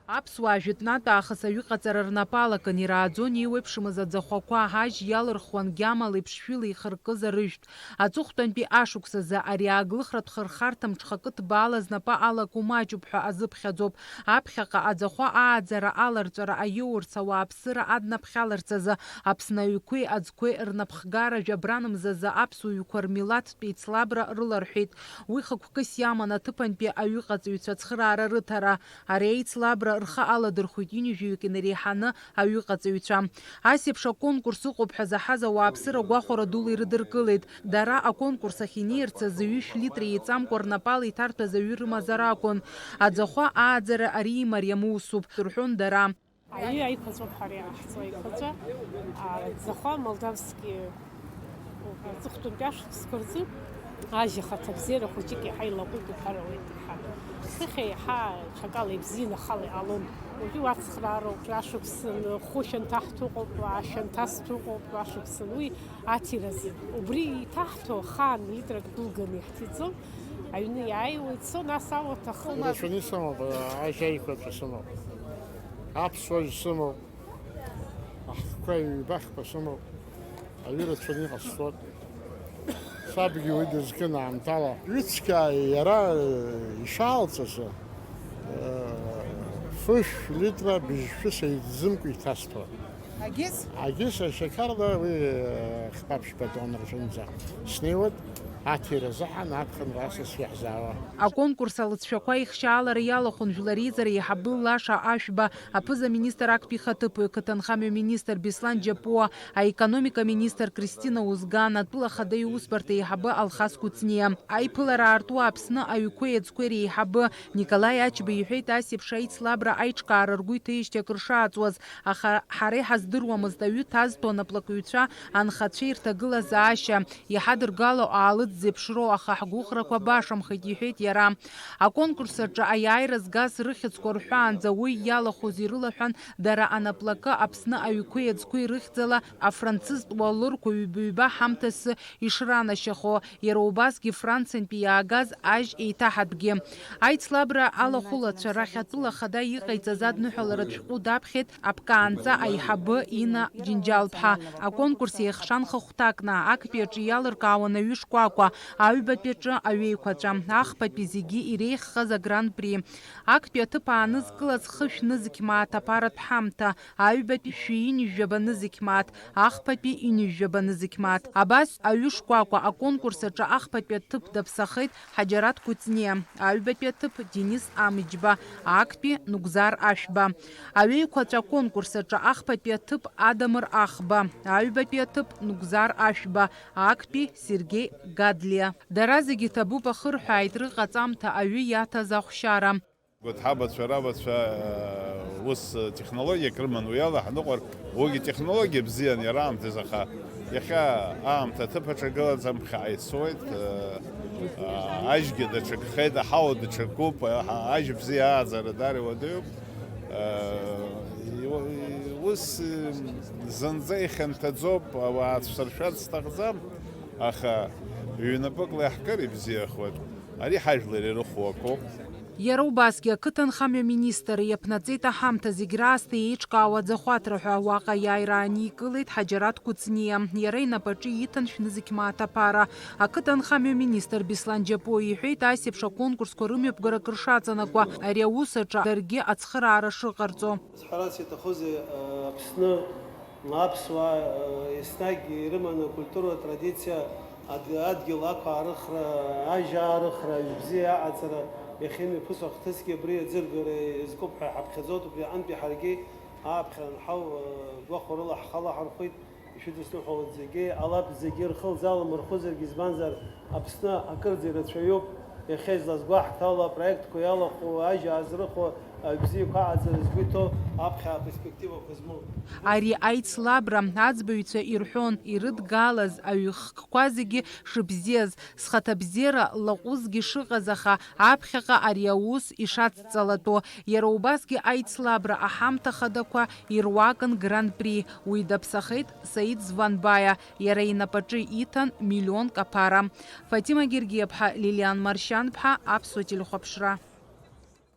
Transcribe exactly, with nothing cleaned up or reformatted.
Аԥсуаа жәытәнатә аахыс аҩыҟаҵара рнапы алакын, ирааӡон еиуеиԥшымыз аӡахәақәа, ажь иалырхуан гьамала еиԥшшәыла ихыркыз арыжәтә. Аҵыхәтәантәи ашықәсазы ари ааглыхратә хырхарҭа мҽхакы ҭбаала знапы алаку маҷуп ҳәа азыԥхьаӡоуп. Аԥхьаҟа аӡахәа ааӡара, аларҵәара аиурц, ауааԥсыра аднаԥхьаларц азы Аԥсны аҩқәеи аӡқәеи рнапхгара жәабран мзазы аԥсуаҩқәа рмилаҭтә еицлабра рыларҳәеит. Уи хықәкыс иаман аҭыԥантәи аҩыҟаҵаҩцәа ацхыраара рыҭара. Ари аицлабра рхы аладырхәит ҩынҩажәаҩык инареиҳаны аҩыҟаҵаҩцәа. Ас еиԥш аконкурс ыҟоуп ҳәа заҳаз ауааԥсыра гәахәара дула ирыдыркылеит. Дара аконкурс ахь инеирц азы ҩышә литр еиҵамкәа рнапала иҭарҭәаз аҩы рымазар акәын. Аӡахәа ааӡара ари имариам усуп, рҳәон дара. Аҩы аиқәаҵәоуп ҳара иаҳҵо аиқәаҵәа. Аӡахәа молдавски аҵыхәтәантәи ашықәсқәа рзы ажь ахаҭабзиара хәыҷык иаҳа илаҟәит уҳәар ауеит, иаҳа. Хыхь еиҳа ҽакала ибзианы ахала иҟалон. Уажәы уацхраароуп, ашықәсан хәы шәанҭаҳҭо ыҟоуп, аашәанҭазҭо ыҟоуп, ашықәсан уи аҭиразы. Убри иҭаҳҭо ахаан литрак дәылганы иаҳҭиҵон, аҩны иааиуа ицон, нас ауаҭах. Ирацәаны исымоуп, ажь аиқәаҵәа сымоуп, аԥсуа ажь сымоуп, ахқәа ҩба-хԥа сымоуп, аҩы рацәаны иҟасҵоит. Сабгьы уи дызкын аамҭала. Ҩыцқьа иара, э, ишаалҵыз, э, фышә литра быжьшәы сеидзымкәа иҭасҭәон. Агьыс? Агьыс ашьақарда уи, э, хԥа-ԥшьба тонна рзынӡа снеиуеит, аҭира азыҳәан аԥхынра асас иаҳзаауа. Аконкурс алҵшәақәа ихшьаалара иалахәын Жәлар реизара еиҳабы Лаша Ашәба, аԥыза-министр актәи ихаҭыԥуаҩ, ақыҭанхамҩа министр Беслан Џьапуа, аекономика министр Кристина Узган, атәыла ахада иусбарҭа еиҳабы Алхас Кәыҵниа. Аиԥылара аарту Аԥсны аҩқәеи аӡқәеи реиҳабы Николаи Ачба иҳәеит, ас еиԥш аицлабра аиҿкаара ргәы иҭеижьҭеи акыр шааҵуаз, аха ҳара иҳаздыруамызт аҩы ҭазҭо анаплакҩцәа анхацәа ирҭагылазаашьа, иҳадыргало аалыҵ зеиԥшроу, аха ҳгәыӷрақәа башамхеит, иҳәеит иара. Аконкурс аҿы аиааира згаз рыхьӡқәа рҳәаанӡа уи иалахәыз ирылаҳәан, дара анаплакы Аԥсны аҩқәеи аӡқәеи рыхьӡала афранцызтә уалырқәа ҩба-ҩба ҳамҭас ишранашьахо, иара убасгьы Франциантәи иаагаз ажь еиҭаҳатәгьы. Аицлабра алахәылацәа рахь атәыла ахада иҟаиҵаз адныҳәаларатә шәҟәы даԥхьеит Аԥкаанҵа аиҳабы Инна Џьынџьал-ԥҳа. Аконкурс еихшан хыхәҭакны, актәи аҿы иалыркаауан аҩы шкәакәа, аҩбатәи аҿы аҩеиқәаҵәа, ахԥатәи зегьы иреиӷьхаз агран-при. Актәи аҭыԥ аанызкылаз хышә нызқь мааҭ аԥаратә ҳамҭа, аҩбатәи шәи ҩынҩажәаба нызқь мааҭ, ахԥатәи ҩынҩажәаба нызқь мааҭ. Абас аҩы шкәакәа аконкурс аҿы ахԥатәи аҭыԥ даԥсахеит Ҳаџьараҭ Кәыҵниа, аҩбатәи аҭыԥ Денис Амыџьба, актәи Нугзар Ашәба. Аҩеиқәаҵәа аконкурс аҿы ахԥатәи аҭыԥ Адамыр Ахба, аҩбатәи аҭыԥ Нугзар Ашәба, актәи Сергеи Гадлиа. Дара зегьы ҭабуп, ахырҳәааит рыҟаҵамҭа аҩы иаҭаз ахәшьара. Гәыҭҳабацәа, рабацәа, э, ус, э, технологиак рыман уи ала ҳныҟәар, уигьы технологиа бзиан иара аамҭазы, аха иахьа аамҭа аҭыԥ аҿы агылаӡам, ԥхьаҟа ицоит, э, э, ажьгьы даҽакхеит, аҳауа даҽакуп, э, ажь бзиа ааӡара даара иуадаҩуп. Э, иу-, ус, э, зынӡа ихьанҭаӡоуп, ауаа ацәсыршәарц сҭахӡам, аха ҩнапыкла иаҳкыр ибзиахоит. Ари ҳажәлар ирыху акоуп. Иара убасгьы ақыҭанхамҩа министр иаԥнаҵеит аҳамҭа зегь раасҭа еиҿкаау аӡахәаҭра ҳәа, уаҟа аиааира ааникылеит Ҳаџьараҭ Кәыҵниа. Иара инапаҿы иҭан шәнызқь мааҭ аԥара. Ақыҭанхамҩа министр Беслан Џьапуа иҳәеит, ас еиԥш аконкурсқәа рымҩаԥгара акыр шаҵанакуа, ари аус аҿы даргьы ацхыраара шыҟарҵо. Сҳәарас иаҭахузеи, Аԥсны аԥсуаа, еснагь ирыманы акультура, атрадициа, ад-, адгьыл ақәаарыхра, ажь аарыхра, ажә бзиа аҟаҵара, иахьа имҩаԥысуа ахҭысгьы абри аӡыргара иазкуп ҳәа иҳаԥхьаӡоит, убри аҟынтәи ҳаргьы ааԥхьара анҳау, гәахәарыла ҳхала ҳархәит, ишәыдысныҳәалоит зегьы, алаф зегьы рхы лзаламырхәызаргьы, избанзар, Аԥсны акырӡа ирацәаҩуп, иахьа излазгәаҳҭало, апроектқәа иалахәу, ажь аазрыхәо, аҩ бзиақәа аҟаҵара згәы иҭоу, аԥхьа аперспективақәа змоу. Ари аицлабра, аӡбаҩцәа ирҳәон, ирыдгалаз аҩхкқәа зегьы шыбзиаз, зхаҭабзиара лаҟәызгьы шыҟаз, аха аԥхьаҟа ари аус ишацҵалатәу. Иара убасгьы аицлабра аҳамҭа хадақәа ируакын Гран-при. Уи даԥсахеит Саид Званбаиа, иара инапаҿы иҭан миллионк аԥара. Фатима Гергиаԥҳа, Лилиан Маршьанԥҳа, Аԥсуа телехәаԥшра.